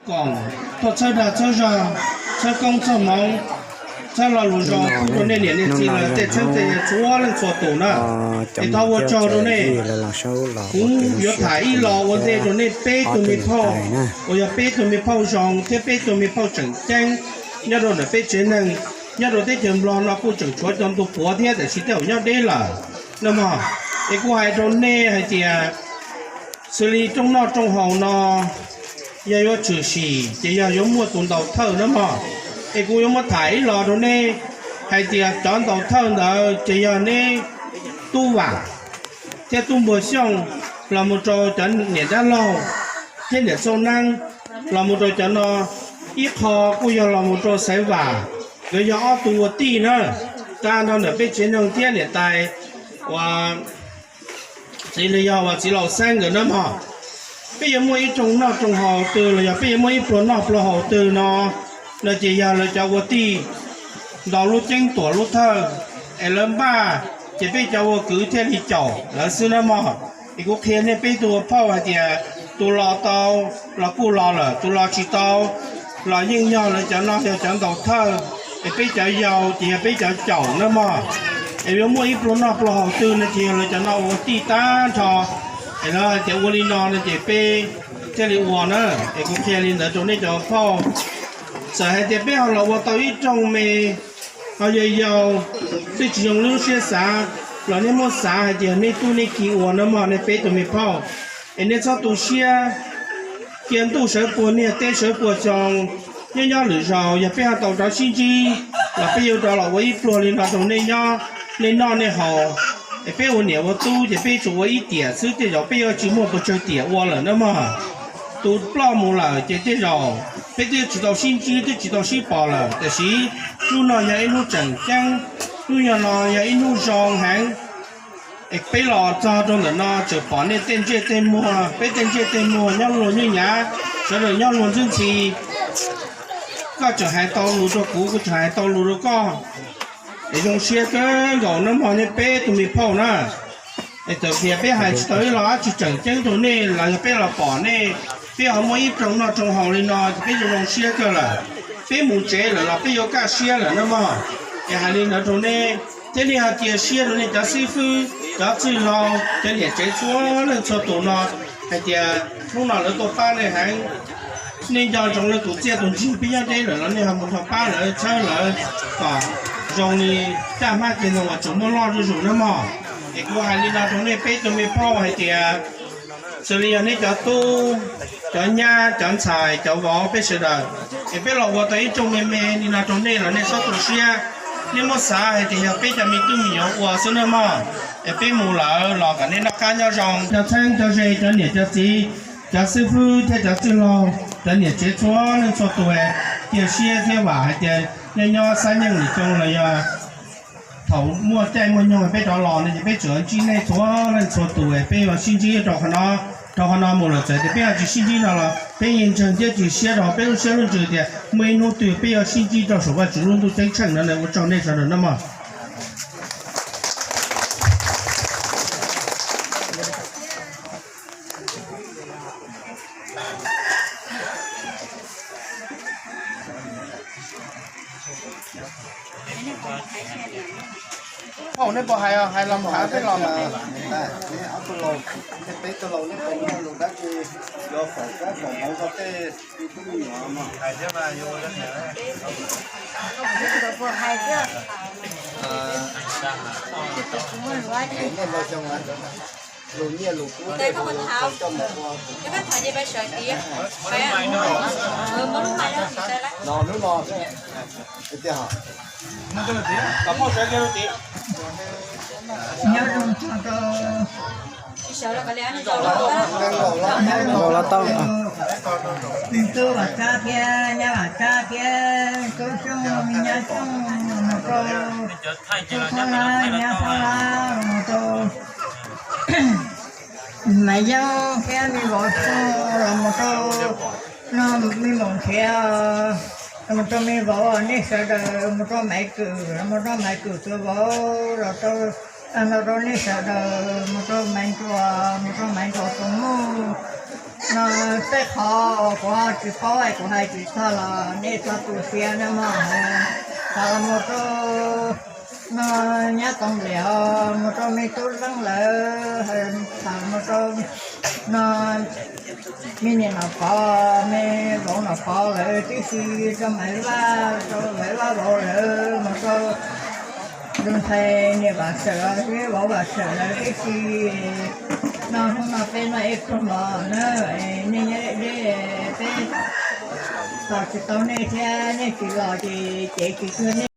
koom, tuaj txhawb dag txhawb zog, txhawb koob txhawb hmoov, txhawb lo lus zoo pub rau nej niam nej txiv lawv tej txheeb tej ze txhua leej txhua tus na. Es thov ua tsaug rau nej. Kuv yuav tham ib los ua ntej rau nej peb tug me phauj, uas yog peb tug me phauj zoo thiab peb tug me phauj tseem ceeb nyob rau ntawm peb tsev neeg, nyob rau teb chaws Nplog no kuj tseem tshuav cov ntu puav thiab, tiam sis tej zaum nyob deb lawm no mog. Es kuv hais rau nej hais tias xws li rooj noj rooj haus no yog yuav tshwm sim ces yog yuav muaj tus ntaus thawj na mog. Es kuv yuav muab tham ib los rau nej hais tias cov ntaus thawj ntawd ces yog neb Tub Vam thiab Tub Npuag Xyooj, los mus rau cov niam dab laug thiab niam Txooj Neeb, los mus rau cov no, ib qho kuj yog los mus rau Xaiv Vam, nkawd yog ob tug ua tij na, tag nrho ntawm peb tsev neeg thiab niam tais uas txiv los yog uas txiv Laus Xeeb nkawd na mog. Peb yuav muaj ib rooj noj rooj haus twg los yog peb yuav muaj ib pluag noj pluag haus twg no, no ces yog lawv cov ua tij ntaus lub ceeb tuam lub thawj es lawv npaj, ces peb cov ua kwv thiaj li caum lawv xwb na mog. Es kuv qhia nej peb tug ua phauj hais tias tus los tau los kuj los lawm, tus los tsis tau los yeej yog lawv cov no yog cov ntaus thawj, es peb cov yau ces yog peb cov caum na mog. Es yuav muaj ib pluag noj pluag haus twg no ces yog lawv cov no ua tij tag nrho. Es lawv hais tias ua li no no ces peb thiaj li ua na. Es kuv qhia li ntawd rau nej cov phauj. Txawm hais tias peb ho los ua tau ib rooj me ho yau yau, twb tsis zoo lub siab xav, los nej muab xav hais tias nej tub nej ki ua na mog, nej peb tug me phauj. Es nej txhob tu siab, cia ntuj sawv puag niag teb sawv puag xyoo, nyob nyob lwm zaus yog peb ho tau rov sib ntsib los peb yuav rov los ua ib pluag li no rau nej nyob, nej noj nej haus. Es peb ua niam ua tub ces peb tsuas ua ib tiam xwb, tej zaum peb yuav tsis muaj pes tsawg tiam ua lawm na mog. Tus ploj mus lawm ces tej zaum peb twb tsis tau sib ntsib twb tsis tau sib pom lawm, tiam sis hnub no yog ib hnub tseem ceeb, hnub no yog ib hnub zoo heev. Es peb los txog rau ntawm no tseem pom nej tej ntsej tej muag, peb tej ntsej tej muag nyob luag nyuj nyav, sawv daws nyob luag ntxwb ntxhi. Koj tseem hais tau lus rau kuv, kuv tseem hais tau lus rau koj. Es zoo siab kawg nkaus na mog nej peb tug me phauj na. Es txawm tias peb hais tsis tau ib lo dab tsi tseem ceeb rau nej los yog peb los pom nej, peb ho muaj ib rooj noj rooj haus li no ces peb zoo zoo siab kawg lawm. Peb mus tsev lawm los peb yuav kaj siab lawm na mog. Es hais li ntawd rau nej, thiab nej ho cia siab rau nej cov xib fwb, cov txwj laug, cov niam tsev txhua leej txhua tus no hais tias hnub no lawv tuaj pab nej heev. Nej nco ntsoov lawv tus txiaj tus ntsig peb nyob deb lawm los nej ho mus nrog pab lawv txhawb lawv kom zoo li caj hmab ceg ntoo uas tseem muaj loj zuj zus na mog. Es kuv hais li no rau nej peb tug me phauj hais tias xws li yog nej cov tub, cov nyab, cov ntxhais, cov vauv, peb sawv daws, es peb los ua tau ib rooj me me li no rau nej los nej txhob tu siab. Nej muab xav hais tias yog peb cov me tub me nyuam ua xwb na mog. Es peb mus lawm los kom nej noj qab nyob zoo. Cov txheeb cov ze, cov niam cov txiv, cov xib fwb thiab cov txwj laug, cov niam tsev txhua leej txhua tus, cia siab thiab vam hais tias nej nyob Xab Nyeej Lis Xyooj los yog thaum muaj caij muaj nyoog peb rov los no ces peb tseem ntsib nej txhua leej txhua tus, peb yuav sib ntsib rau qhov no, rau qhov no mus lawm. Txawm tias peb ho tsis sib ntsib no los peb yeej ntseeg thiab cia siab rau peb lub siab lub ntsws tias muaj ib hnub twg peb yuav sib ntsib rau saum Vajtswv lub ntuj ceeb tsheej no. Ua tsaug nej sawv daws na mog. Thaum nej puas hais, hais los mus hais peb los mas. Ob tug laus, peb tug laus, nej puas muaj lus dab tsi yuav foom koob foom hmoov rau tej tub me nyuam no? Hais thiab mas yuav ua li cas? Lus nyiaj lus kub tej coj mus ua. No hnub no tiag. Nyob zoo txog rau, nyob zoo txog rau me tub Vam Tsab thiab nyab Vam Tsab thiab tub Xyooj, me nyab Xyooj, los mus rau tub Thoj Lab, nyab Thoj Lab, los mus rau Maiv Yeeb thiab me vauv Xyooj, los mus rau no me maum Nrhiav, los mus rau me vauv, nej sawv daws, los mus rau Maiv Kwm, los mus rau Maiv Kwm tus vauv, los rau, los rau nej sawv daws, mus rau Maiv Nruas, mus rau Maiv Nruas tus muam, No tej qhov kuv ho tsis paub es kuv hais tsis txog los nej txhob tu siab nawb mog. Thaum mus rau no nyab Tooj Liam, mus rau me tub leej lawm, thaum mus rau no me niam Nom Pov, me vauv Nom Pov lawv tib si, rau Maiv Vaj, rau Maiv Vaj vauv lawv, mus rau tus ntxhais niam Vam Sawm thiab vauv Vam Sawm lawv tib si. No hnub no peb noj ib pluag mov na, nej nyob deb deb, peb tos tsis tau nej thiab nej tsis los ces cev tsis cuag nej.